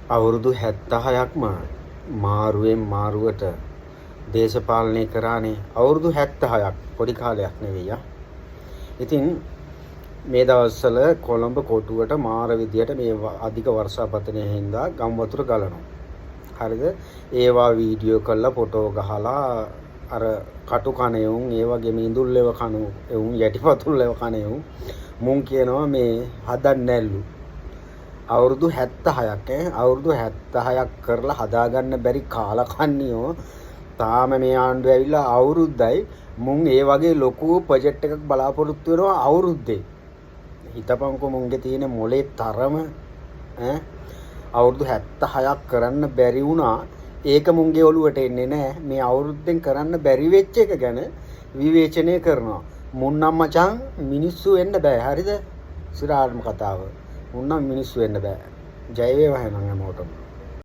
අවුරුදු 76ක්ම මාරුවෙන් මාරුවට දේශපාලනය කරානේ. අවුරුදු 76ක් පොඩි කාලයක් නෙවෙයි ආ. ඉතින් මේ දවස්වල කොළඹ කොටුවට මාර විදියට මේ අධික වර්ෂාපතනය හින්දා ගම් වතුර ගලනවා. හරිද? ඒවා වීඩියෝ කරලා ෆොටෝ ගහලා අර කටු කන එවුන්, ඒ වගේම ඉඳුල් එව කන එවුන්, යටිපතුල් එව කන එවුන් මුන් කියනවා මේ හදන්නේ නැල්ලු. අවුරුදු 76ක් ඈ, අවුරුදු 76ක් කරලා හදාගන්න බැරි කාලකන්නියෝ තාම මේ ආණ්ඩුව ඇවිල්ලා අවුරුද්දයි. මුන් ඒ වගේ ලොකු ප්‍රොජෙක්ට් එකක් බලාපොරොත්තු වෙනවා අවුරුද්දේ. හිතපන්කෝ මුන්ගේ තියෙන මොලේ තරම ඈ. අවුරුදු 76ක් කරන්න බැරි වුණා, ඒක මුන්ගේ ඔළුවට එන්නේ නෑ. මේ අවුරුද්දෙන් කරන්න බැරි වෙච්ච එක ගැන විවේචනය කරනවා. මුන් නම් මචං මිනිස්සු වෙන්න බෑ. හරිද? සිරාටම කතාව. මුන් නම් මිනිස්සු වෙන්න බෑ. ජය වේවා එහෙනම් හැමෝටම.